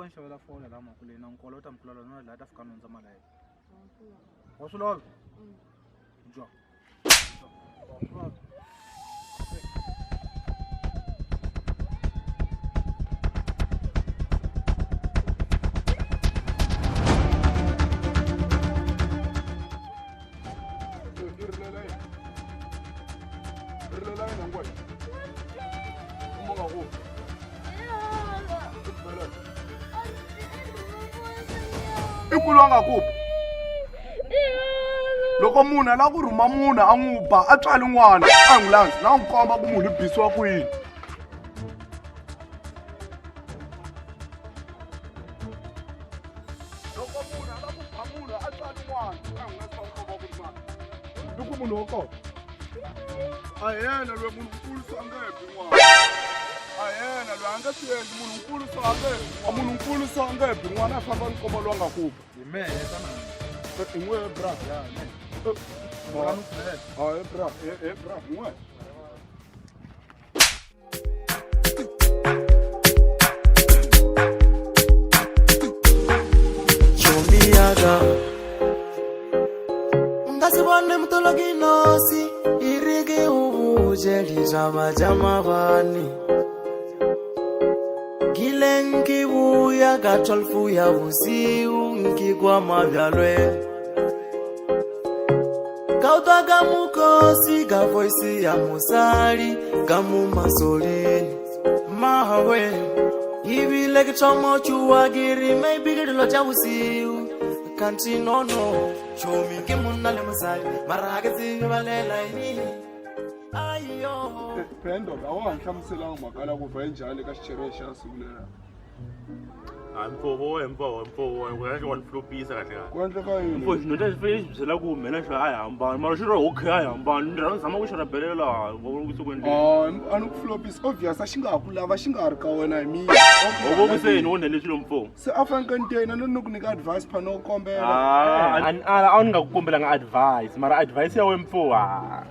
ni xavela fole laha makuleni na nkolo u ta mi kula lona laha ta fika nundza mali ya yena. Wa swi lava? Dya. Wa swi lava? I ku loyi a nga ku loko munhu a lava ku rhuma munhu a n'wi ba a tswali n'wana a n'wi landzi na n'wi komba ku munhu i bisiwa ku yini. Loko munhu a lava ku ba munhu a tswali n'wana a n'wi landzi na n'wi komba ku ri n'wana i ku munhu wa kona a yena loyi munhu nkulu so a nge bi n'wana a yena loyi a nge swi endli munhu nkulu so a nge munhu nkulu so a nge bi n'wana a famba ni komba loyi a nga ku ba. Hi mehe tana. Hi n'we bra. Ya mehe. Hayi bra, he bra, hi n'we. Nga si bone mutolokinosi e re ke o botše ditaba tša mabane kileng ke boya ka 12 ya bosiu nke kwa mabjalweng ka utlwa ka mokosi ka voice ya mosadi ka mo masolini mawe ebile ke thoma tšua ke re maybe ke dilo tša bosiu kanti nono chomi ke monna le mosadi mara ga ke tsebe balela eng ayo. Brandon, a wa ha ni hlamuselanga mhaka la ku vha yi njhani ka xicheriwa xa siku leriya. Hayi mfo wo mfo mfo wa wa ni flopisa kahle kahle. Ku endleka yini? Mfo xinhu lexi fanele xi byela ku mina xo a hi hambani mara xi ri okay a hi hambani ni rhandza zama ku xi rhabelela laha ku se ku endleni. Ah, a ni ku flopisa obvious a xi nga ha ku lava xi nga ha ri ka wena hi mina. Ho ku se ni wo nele swilo mfo. Se a fanekele ni tena ni ku nyika advice phana u kombela. Ah, a ni nga ku kombelanga advice mara advice ya wena mfo ah.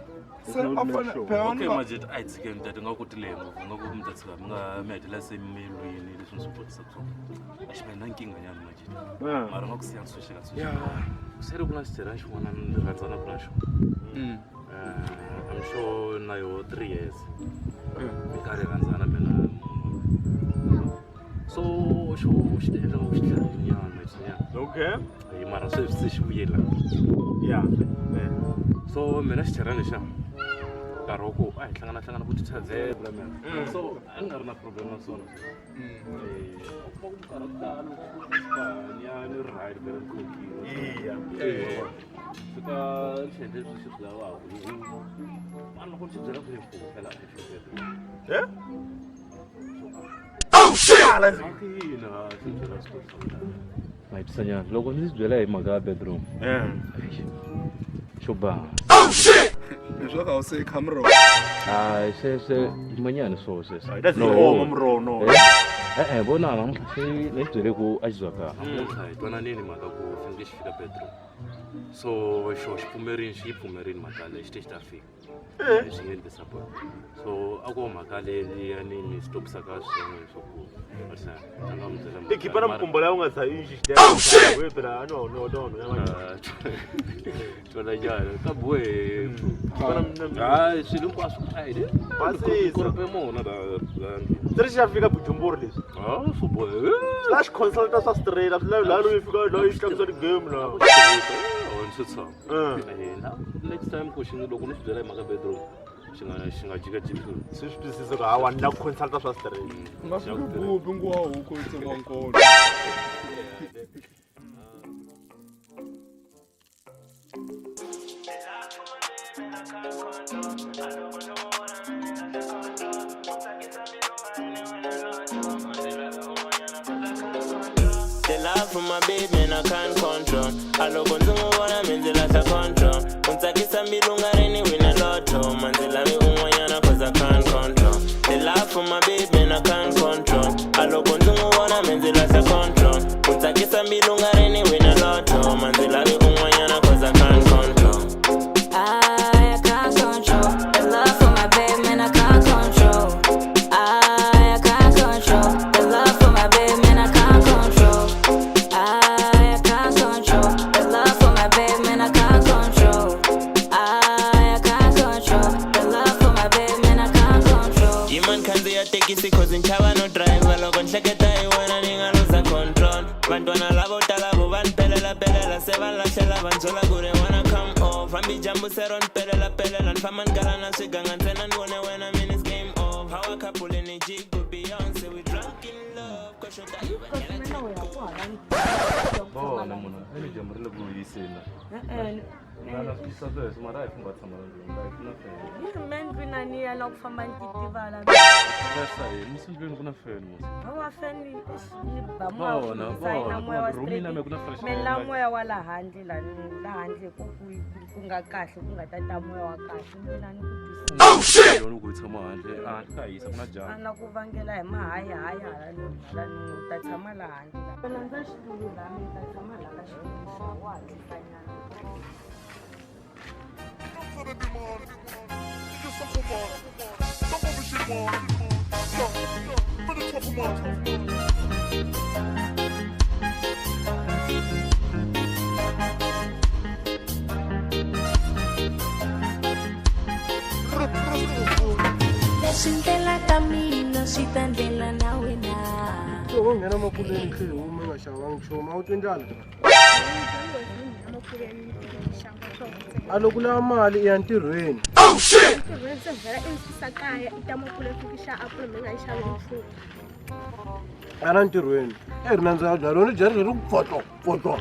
Se a fane phela Okay majet a hi tshikeni tati nga ku tile ngopfu nga ku mi ta tshika mi nga mi hetelela se mi lwini leswi ni swi vutisaka swona a xi va na nkingha nyana majet mara nga ku siya ntshunxeka ntshunxeka se ri ku na xitirha xin'wana ni rhandzanaka na xona. I'm sure na yoho 3 years mi karhi hi rhandzana mina so xo xi ti endla nga ku xi tlharinyana nyana. Okay. Hi mara sweswi se xi vuyela. Yeah. So mina xicherani lexiya nkarhi wa ku a hi hlangana hlangana ku tithavhela mina so a ni nga ri na problem na swona. U kuma ku minkarhi ya ku tala loko ku xipanya ni ri right vele ni khokile. Fika xi endle leswi xi swi lavaka mani loko ni xi byela ku ni phela a xi hleketa. Eh? Ina xi ni byela switori swa ku tala. Ma yi twisanyana loko ndzi xi byela hi mhaka ya bedroom xo ba. Leswaku a wu se kha miroho. Hayi sweswe yimanyana swo sweswo. Hi ta zi oma muroho no. E-e vona namuntlha xi ni xi byele ku a xi zwaka namuntlha hi twananini mhaka ku fanekele xi fika bedroom so xo xi pfumerini xi yi pfumerini mhaka leyi xi te xi ta fika swi nge ni disappoint so a ko mhaka leyi ya ni ni stopisaka swin'we swa ku a nga mi byela I khipa na mikumbo la u nga dzahi xi xi. We phela no no no no. Twala njhani ka buwe hayi swilo hinkwaswo a hi Basisa. korope mona la la ndlwini. Se ri xi ya fika Bujumbura leswi. Ah, swo boha. Swi la xi consulta swa straight a swi lavi laha loyi fika laha yi tlangisa ti-game laha. Oh, ni swi tshama. Eh, na next time ku xi loko ni xi byela hi mhaka bedroom xi nga jikajiki swilo. Swi swi twisisa ku hawa ni la ku consulta swa straight. U nga fiki bubi nguwa huku yi tsema nkolo. The love for my baby, man, I can't control. A loko ndzi n'wi vona mi ndzi lahla control. U tsakisa mbilu nga ri ni wina lotto. Ma ndzi lavi un'wanyana cause I can't control. The love for my baby, man, I can't control. A loko ndzi n'wi vona mi ndzi lahla control. U tsakisa mbilu nga ri ni wina lotto. Ma ndzi lavi un'wanyana cause I can't control. I can't control the love for my baby, man, I can't control. I can't control the love for my baby, man, I can't control. Hambi dyambu se ro ni pelela pelela ni famba ni kala na swiganga ntsena ni vone wena man it's game over. Power couple energy go Beyonce we drunk in love koxota hi Vona munhu ene dyambu ri le ku hiseni na na swi tisa sweswo mara a hi famba tshama na ndlwini a hi na fene Yi ri me ndlwini a ni ya la ku famba ni titivala Fresh a hi musindlwini ku na fene musi hawa feni yi ba moya wa Vona, ku hisa, yi na vona, moya wa vona, room-ini ya straight. me ku na fresh Me air, la like- moya wa la handle lani la handle ku nga kahle ku nga ta ta moya wa kahle mina ni ku twisisa Yona loko yi tshama handle a handle ka hisa ku na a dyambu na ku vangela hi mahayihayi hala ni hala ni u ta tshama la handle la phela ndza xitulu la mi ta tshama la ka xitulu xa wa hatlisa nyana. Leswi ndlela ta mina swi ta ndlela na wena. Loko nghena makuleni tlhe hi huma nga xavanga nchumu a wu twi ndlala a loko lava mali i ya ntirhweni. Ntirhweni se vhela i susa kaya i ta makule fiki xa apple mi nga yi xavi nchumu. A na ntirhweni e ri nandza bya rona dya ri ri ku pfotlo pfotlo.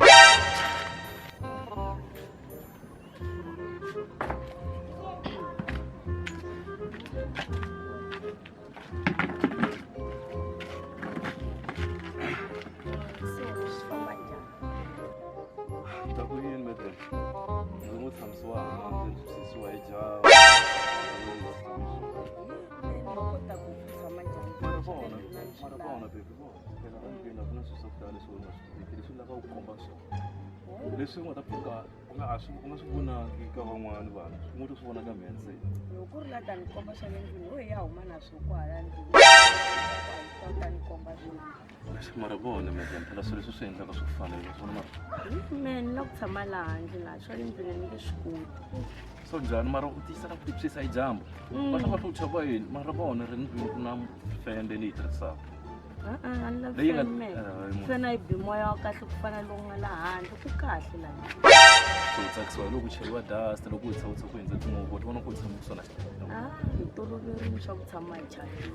Se swi famba njhani? Ta ku yini madam ndzi ngo tshamisiwa handle ndzi tshisiwa hi dyambu. Ma kota ku tshama njhani? Mara vona mara vona baby vona phela la ndlwini a ku na swilo swa ku tala leswi u nga swi tiviki leswi lavaka ku komba swona leswi u nga ta pfuka u nga ha swi u nga swi vonangi ka van'wani vanhu u ngo to swi vona ka mehe ntsena. Loko ku ri la ta ni komba swa le ndlwini ho ya huma na swo kwahala ndlwini ta ni komba swona. Mara vona madam phela swilo leswi swi endlaka swi ku fanela swona mara Me ni la ku tshama laha handle laha swa le ndlwini ni nge swi koti. So njhani mara u tiyisela ku tipyisa hi dyambu va ta va tlhe u chava yini mara vona ri ndlwini ku na fende leyi tirhisaka A ni lavi Leyi nga- feni me. Eh, munhu. Feni a yi bi moya wa kahle ku fana lowu nga laha handle ku kahle laha. So u tsakisiwa hi loko u cheriwa dust loko u tshama u tshama ku hundza timovha u ti vona ku u tshama kusuhi na A hi toloverile swa ku tshama hi chayile.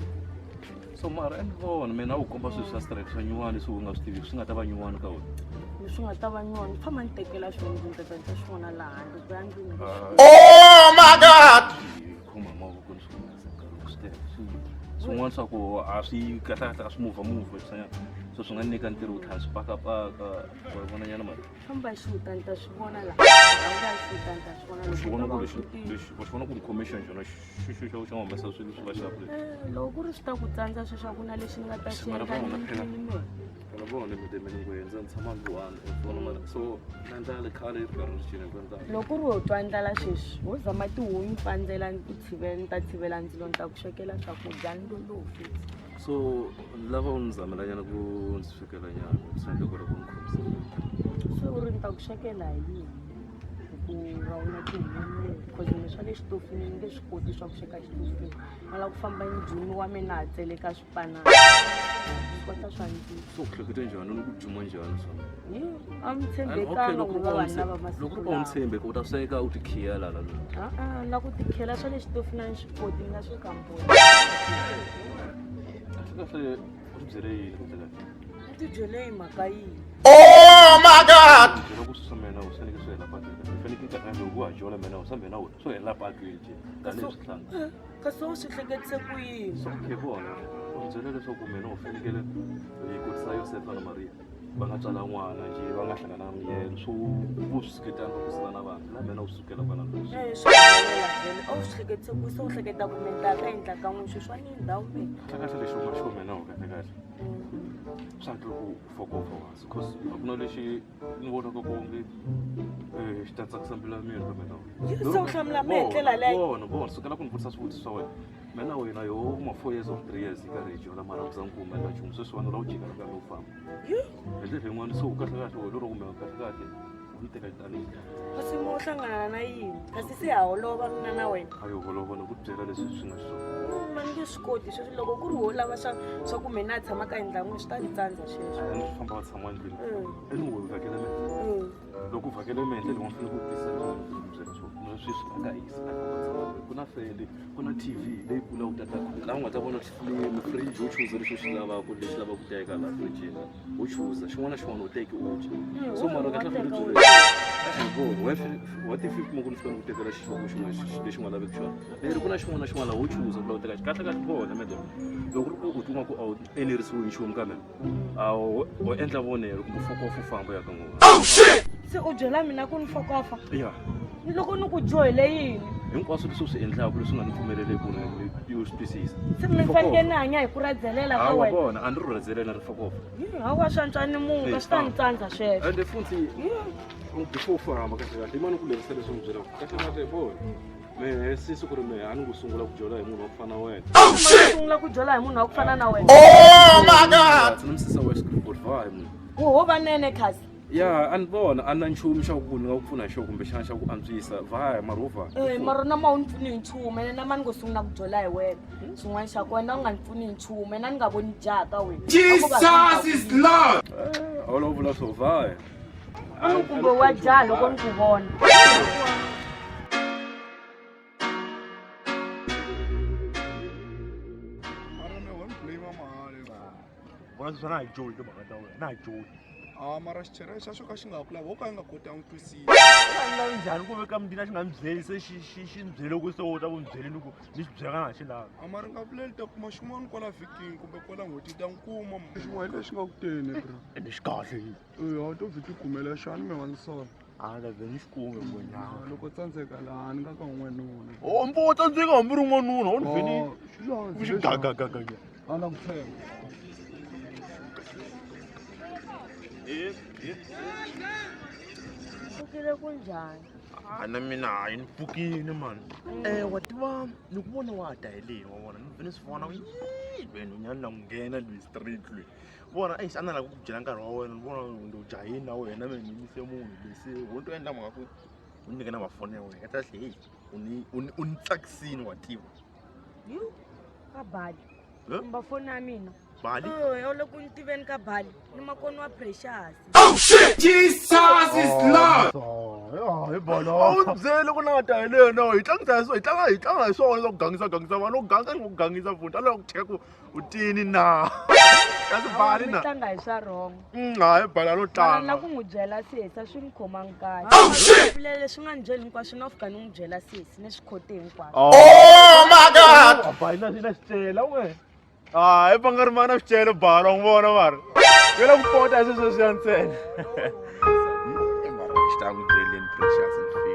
So mara and vona mina wu komba swilo swa straight swa nyuwani leswi u nga swi tiviki swi nga ta va nyuwani ka wena. Leswi nga ta va nyuwani famba ni tekela swona ndzi ta ta ni ta swi vona laha handle ku ya ndlwini. Oh my God! Hi khoma hi mavoko ni swi humesa nkarhi wa swi tele swin'wana swa ku a swi kahlekahle a swi muvha muvha swanyana so swi nga nyika ntirho ku tlhela swi pakapaka wa vona nyana mara Famba hi xuta ni ta swi vona laha. Rhanga hi xuta ni ta swi vona u xi loko vona u ta ku va u lexi xutile. lexi u xi vona ku ni khome xona xi xi xi nga humesa swilo swi va xapu lexi. Eh, loko ku ri swi ta ku tsandza sweswo a ku na lexi ni nga ta xi Mara endla vona ni phela ni me. Phela vona mi mi ni ku endza ni tshama ni one vona mara so na ndlala khale yi ri karhi ri cina ku ndlala. Loko ku ri ho twa ndlala sweswi ho zama tihunyi pandzela ni ku tshivela ni ta tshivela ndzilo ni ta ku swekela swakudya ni lolohi futhi. So ni lava u ni zamela nyana ku ndzi swekela nyana swi endla ku ri ku ni khomisa. Se u ri ni ta ku swekela hi yini? Hi ku ra wena tihunyi cause mina swa le xitofini ni nge swi koti swa ku sweka xitofini. Na lava ku famba ni jumi wa mina ha tseleka swipanana. Swi kota swa ndzilo. So u hlekete njhani ni ku juma njhani swona? Hi, a mi Okay, tshembekanga loko n'wina ri vanhu lava masiku loko ri u lawa. tshembeka u ta sweka u ti khiya lala loyi. A-a, na ku tikhela swa le xitofini a ni swi koti ni nga sweka mbhoni. Kahle kahle u ti byele yini kahle kahle? Ni ti byele hi mhaka yini? Oh my God! Byela ku susa mina u fanekele swi hela patwini. U fanekele kahle loko wa ha jola mina u sa mina u swo hela patwini njhe tanihi swihlanga. Kasi u swi hleketise ku yini? So okay vona u byele leswaku mina u fanekele hi kotisa Yosefa na Mariya va nga tswala n'wana njhe va nga hlangana na miyelo swo u swi suketana ku sina na vanhu na mina u sukela kwala leswi. Eh, swi helela vhele a wu swi hleketise ku se u hleketa ku mi ta ka endla ka n'we sweswi wa ni ndhawu me. Kahle kahle lexi u nga xo mina u kahle kahle swa twa ku fokofa hansi cause a ku na lexi ni vonaka ku onge xi ta tsakisa mbilu ya mina kambe na Se u hlamula mehe hi ndlela leyo? Vona vona sukela ku ni vutisa swivutiso swa wena mina wena yo ma 4 years of 3 years yi karhi hi jola mara ku za ni ku humelela nchumu sweswi wena u lava ku jika nakambe u famba hi ndlela yin'wana se u kahle kahle wena lero kumbe kahle kahle u ni teka tanihi Kasi mo hlangana na yini? Kasi se ha holova mina na wena. A yo holova ni ku byela leswi swi nga xiswona. Ma ni nge swi koti sweswi loko ku ri ho lava swa swa ku mina a tshama ka yindlu ya n'wina swi ta ni tsandza sweswo. A ni famba va tshama ndlwini. Anyway, u hakela mina. Loko u vhakele mehe ndlela yin'wana u fanele ku twisisa leswi ni ku byela swona. Na sweswi la ka hisa ku na fele, ku na TV leyikulu ya ku tata laha u nga ta vona tifilimi, fridge wo chuza lexi u xi lavaka lexi lavaka ku teka laha fridge-ini wo chuza xin'wana na xin'wana u teki u dya. So mara kahle kahle byi ri what if u kuma ku ni fika ni ku tekela xihlovo xin'wana lexi u nga laveki xona leri ku na xin'wana na xin'wana laha wo chuza ku lava ku teka kahle kahle vona madam loko ku ri ku u twa ku a wu enerisiwi hi nchumu kambe a wo endla vonelo kumbe fokofa u famba u ya ka n'wana. Se u byela mina ku ni fokofa? Ya. Loko ni ku dyohele yini? Hinkwaswo leswi u swi endlaka leswi nga ni pfumeleleki ku ri u swi twisisa. Se mi fanekele ni hanya hi ku radzelela ka wena? Hawa vona a ni ri radzelela ri fokofa. Hawa swa antswa ni muka swi ta ni tsandza sweswo. Ende futhi before u famba kahle kahle i mani ku lerisa leswi u byelaka kahle kahle vona. Mehe sisi ku ri mehe a ni ngo sungula ku jola hi munhu wa ku fana na wena. Oh shit! Sungula ku jola hi munhu wa ku fana na wena. Oh my god! Ni misisa wa xikripoti va hi munhu. Ku ho va nene khasi. Ya, a ni vona a na nchumu xa ku ni nga ku pfuna hi xona kumbexana xa ku antswisa va mara wo va. Eh, mara na ma wu ni pfuni hi nchumu ene na ma ni ngo sungula ku jola hi wena. Swin'wana xa kona u nga ni pfuni hi nchumu ene a ni nga voni jaha ka wena. Jesus is Lord! Eh, a wu lava vula swo va. A ni kumbe wa jaha loko ni ku vona. Mara me wa ni blame mali. Vona sweswi a na ha joli timhaka ta wena, na ha joli. Ah, mara xichere xa xo ka xi nga ha ku lavi wo ka i nga koti a n'wi twisisa. Xi nga njhani ku veka mundini a xi nga ni byeli se xi xi xi ni byele ku se u ta ku ni byeleni ku ni xi byela nga xi lavi. A mara nga vuleli ta kuma xin'wana kwala vhikini kumbe kwala n'hweti ta n'wi kuma. Xin'wana lexi nga ku teni bro. Ende xi kahle yini? Eya to vhiki kumela xani me wa ni sola. A ni vhe ni xi kume ngwenyama. Loko tsandzeka laha ni nga ka n'wanuna. Oh, mbo wo tsandzeka hambi ri n'wanuna, u ni vheni Xi u xi gagagagaga. A na ku tshemba. Pfukile ku njhani? A na mina hayi ni pfukile mani. Eh wa tiva ni ku vona wa ha dayeleni wa vona ni vhene swi vona ku yii loyi nhwanyana na n'wi nghena loyi straight loyi. Vona eish a ni lava ku ku dyela nkarhi wa wena ni vona ni u jahile na wena me ni yimise munhu loyi se wo to endla mhaka ku u nyike na mafoni ya wena kahle heyi u ni u ni u ni tsakisini wa tiva. Yu, ka bali. Kumba foni ya mina. Bali? Oh, ya le ku ni tiveni ka bali. Ni makoni wa Precious. Oh shit! Jesus is Lord! Hi bolo. A wu byele ku na ta hi lena hi tlangisa hi hi tlanga hi tlanga hi swona swa ku gangisa gangisa vanhu u ganga ni ku gangisa futhi a lava ku cheka ku u tini na kasi bali na tlanga hi swa wrong. Hayi bali a lo Mara na tlanga. ku n'wi byela sesi a swi ni khomangi kahle. Oh shit! Vulele leswi nga ni byeli hinkwaswo no fika ni n'wi byela sesi ni swi khote hinkwaswo. Oh my god! Bali na na xicela we. Hayi va nga ri mana xicelo bali wa n'wi vona mara. Yo la ku pota hi sweswo swiya ntsena. Mara xi ta n'wi byeleni Precious ni fini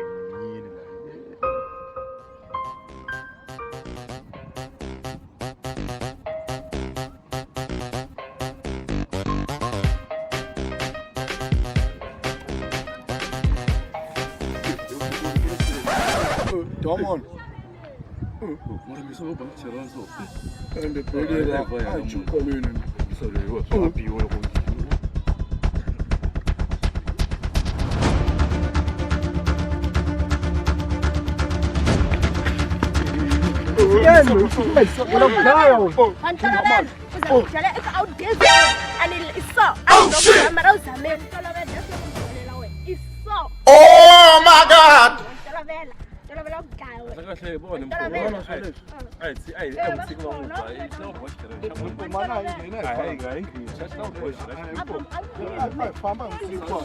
yini la. Domon. Mara mi solo ba cherana so. Ende bhekela ajukolweni. Sorry, wa biwa loko. Oh my god! Kahle vona mfowethu. Ai ai ai tshiki va n'wi ba. Xi na ku boxa. Mana hi nghena hi Ai ai xi na ku boxa. famba hi msiku.